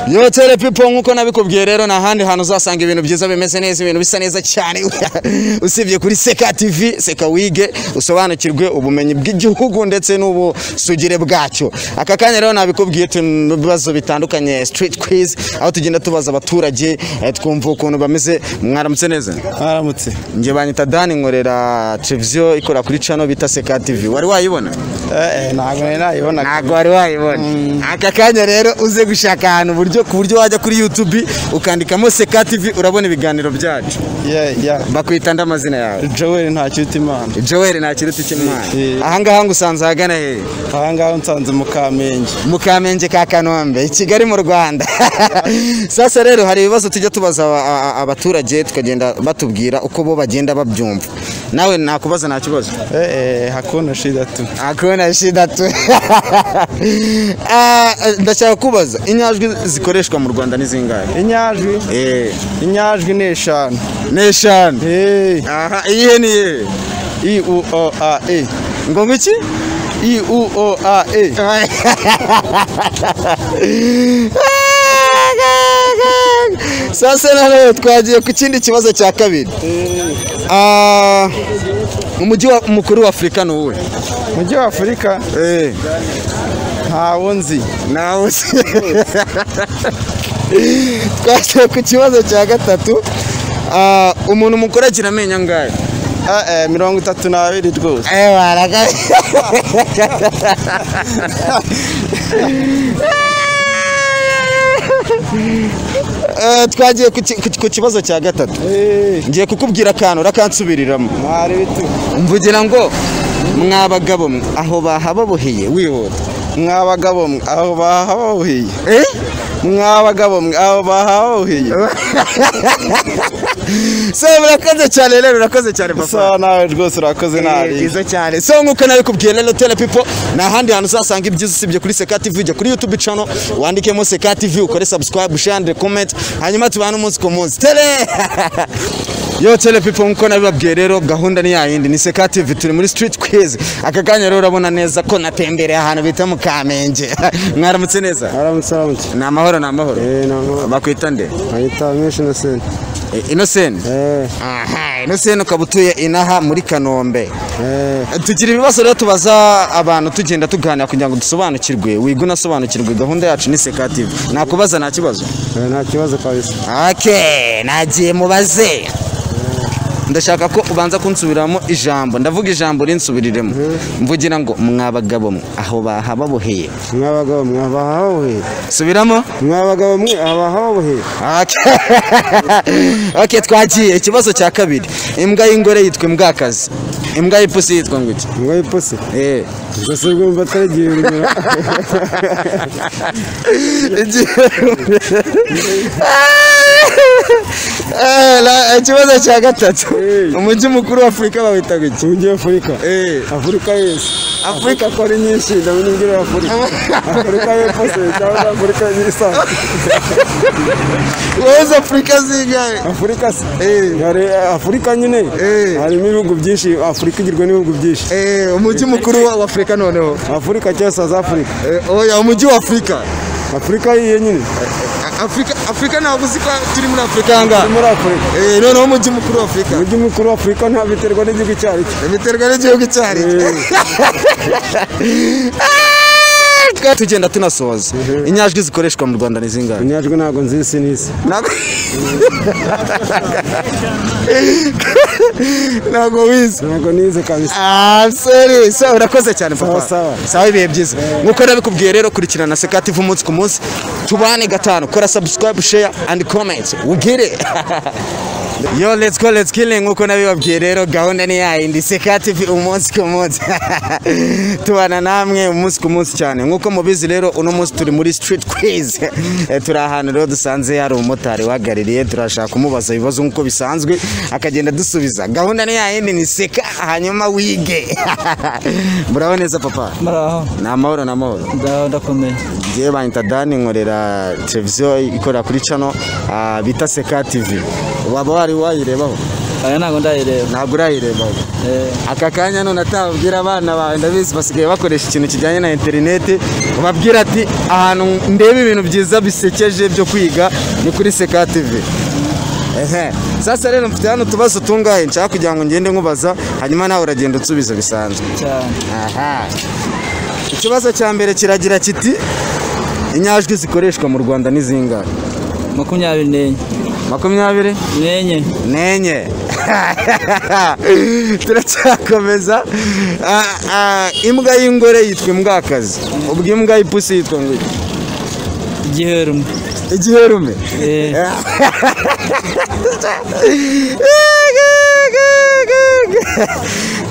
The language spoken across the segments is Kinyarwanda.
Yo tele people, nkuko nabikubwiye rero, na handi hantu uzasanga ibintu byiza bimeze neza, ibintu bisa neza cyane, usibye kuri Seka TV. Seka wige, usobanukirwe ubumenyi bw'igihugu ndetse n'ubusugire bwacyo. Aka kanya rero nabikubwiye, turi mu bibazo bitandukanye, street quiz, aho tugenda tubaza abaturage, twumva ukuntu bameze. Mwaramutse neza? Mwaramutse. Njye banyita Dani, nkorera televiziyo ikora kuri channel bita Seka TV. Wari wayibona? Ntabwo nari nayibona. Ntabwo wari wayibona. Aka kanya rero uze gushaka ahantu buryo ku buryo wajya kuri YouTube ukandikamo Seka TV, urabona ibiganiro byacu. Yeah. Bakwita nde amazina yawe? Joel Ntakirutimana. Joel Ntakirutimana. Eh. Ahangaha ngusanze ahagana he? Aha ngaha nsanze mu Kamenge. Mu Kamenge ka Kanombe, i Kigali mu Rwanda. Sasa rero hari ibibazo tujya tubaza abaturage, tukagenda batubwira uko bo bagenda babyumva. Nawe nakubaza, nta kibazo? Hakuna shida tu. Hakuna shida tu. Ndashaka kubaza, inyajwi zikoreshwa mu Rwanda ni zingahe? Inyajwi? Eh. Inyajwi ni 5. Ni 5. Eh. Aha, iyihe ni iyihe? I U O A E. Ngo ngiki? I U O A E. Sasa none twagiye ku kindi kibazo cya kabiri. Umujyi mukuru wa Afurika ni uwuhe? Umujyi wa Afurika? Eh. Ntawo nzi. Ntawo nzi. Twagiye ku kibazo cya gatatu. Umuntu mukuru agira amenyo angahe? 32 rwose. Twagiye ku kibazo cya gatatu. Ngiye kukubwira akantu urakansubiriramo. Mwari bitu. Mvugira ngo mwabagabo mwe aho bahababoheye, wihuta. Mwabagabo mwe aho bahababoheye. Mwabagabo mwe aho bahababoheye. So murakoze cyane rero, urakoze cyane papa. So nawe rwose urakoze nabi. Byiza cyane. So nkuko nabikubwiye rero tele people, na handi hantu uzasanga ibyiza usibye kuri Seka TV. Jya kuri YouTube channel wandikemo Seka TV, ukore subscribe, share and comment, hanyuma tubane umunsi ku munsi. Tele Yo tele people, nkuko nabibabwiye rero, gahunda ni yayindi, ni Seka TV, turi muri street quiz. Aka kanya rero urabona neza ko natembereye ahantu bita mu Kamenge. Mwaramutse neza? Mwaramutse, mwaramutse. Ni amahoro, ni amahoro. Ni amahoro. Bakwita nde? Bayita Menshi Innocent. Innocent? Aha, Innocent, ukaba utuye inaha muri Kanombe. Tugira ibibazo rero tubaza abantu, tugenda tuganira kugira ngo dusobanukirwe, wige unasobanukirwe. Gahunda yacu ni Seka TV. Nakubaza, nta kibazo? Nta kibazo kabisa. Okay, nagiye mubaze. Ndashaka ko ubanza kunsubiramo ijambo. Ndavuga ijambo rinsubiriremo. Mvugira ngo mwabagabo mwe aho bahababoheye. Mwabagabo mwe abahababoheye. Subiramo? Mwabagabo mwe abahababoheye. Okay. Okay, twagiye ikibazo cya kabiri. Imbwa y'ingore yitwa imbwakazi. Imbwa y'ipusi yitwa ngo iki? Imbwa y'ipusi? Eh. Gusa urumva atari igihurumira. Ikibazo cya gatatu. Umujyi mukuru wa Afurika bawita iki? Umujyi wa Afurika? Afurika yose. Afurika ko ari nyinshi, ndabona imbwira Afurika. Afurika y'Epfo se cyangwa Afurika y'isanzwe? Wowe Afurika zingahe? Afurika se? Hari Afurika nyine. Harimo ibihugu byinshi, Afurika igirwa n'ibihugu byinshi. Umujyi mukuru wa Afurika noneho? Afurika cyangwa South Africa? Oya, umujyi wa Afurika. Afurika yiye nyine. Afurika ntabwo uzi ko turi muri Afurika aha ngaha? Turi muri Afurika. Noneho umujyi mukuru wa Afurika. Umujyi mukuru wa Afurika nta biterwa n'igihugu icyo ari cyo. Biterwa n'igihugu icyo ari cyo. Tugenda tunasoza. Inyajwi zikoreshwa mu Rwanda ni zingahe? Inyajwi ntabwo nzi n'isi. Ntabwo wize. Ntabwo nize kabisa. Sorry. So urakoze cyane papa. Sawa. Sawa, ibihe byiza. Nkuko nabikubwiye rero, kurikirana Seka TV umunsi ku munsi. Tubane gatanu. Kora subscribe, share and comment. Ugire. Yo, let's go, let's kill. Nkuko nabibabwiye rero, gahunda ni yayindi, Seka TV umunsi ku munsi. Tubana namwe umunsi ku munsi cyane. Nkuko mubizi rero, uno munsi turi muri street quiz. Turi ahantu rero dusanze hari umumotari wagaririye, turashaka kumubaza ibibazo nkuko bisanzwe, akagenda dusubiza. Gahunda ni yayindi, ni Seka, hanyuma wige. Muraho neza papa? Muraho. Ni amahoro, ni amahoro. Ndakomeye. Ngiye banyita Dani, nkorera televiziyo ikorera kuri channel bita Seka TV. Waba wari wayirebaho? Aya ntabwo ndayireba. Ntabwo urayireba. Aka kanya none atabwira abana bawe, ndabizi basigaye bakoresha ikintu kijyanye na interineti, ubabwira ati ahantu ndeba ibintu byiza bisekeje byo kwiga ni kuri Seka TV. Ehe. Sasa rero mfite hano utubazo tungahe nshaka kugira ngo ngende nkubaza, hanyuma nawe uragenda unsubiza bisanzwe. Cyane. Aha. Ikibazo cya mbere kiragira kiti inyajwi zikoreshwa mu Rwanda ni zingahe? 24. 24? Nenye. Turacyakomeza. Imbwa y'ingore yitwa imbwakazi, ubwo imbwa y'ipusi yitwa ngo iki? Igiherume. Igiherume.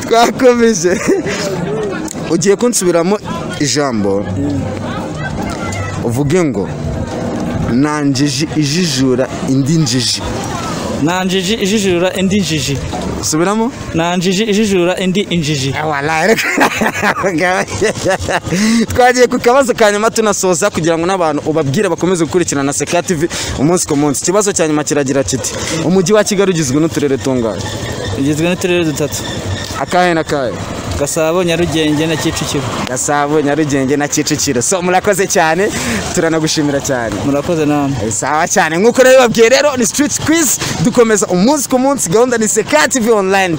Twakomeje. Ugiye kunsubiramo ijambo uvuge ngo nta njiji ijijura indi njiji. Nta njiji ijijura indi njiji. Subiramo. Nta njiji ijijura indi injiji. Twagiye ku kabazo ka nyuma tunasoza kugira ngo n'abantu ubabwire bakomeze gukurikirana Seka TV umunsi ku munsi. Ikibazo cya nyuma kiragira kiti umujyi wa Kigali ugizwe n'uturere tungahe? Ugizwe n'uturere dutatu. Akahe n'akahe? Gasabo, Nyarugenge na Kicukiro. Gasabo, Nyarugenge na Kicukiro. So murakoze cyane, turanagushimira cyane. Murakoze namwe. Sawa cyane. Nkuko rero babwiye rero ni Street Quiz, dukomeza umunsi ku munsi, gahunda ni Seka TV online.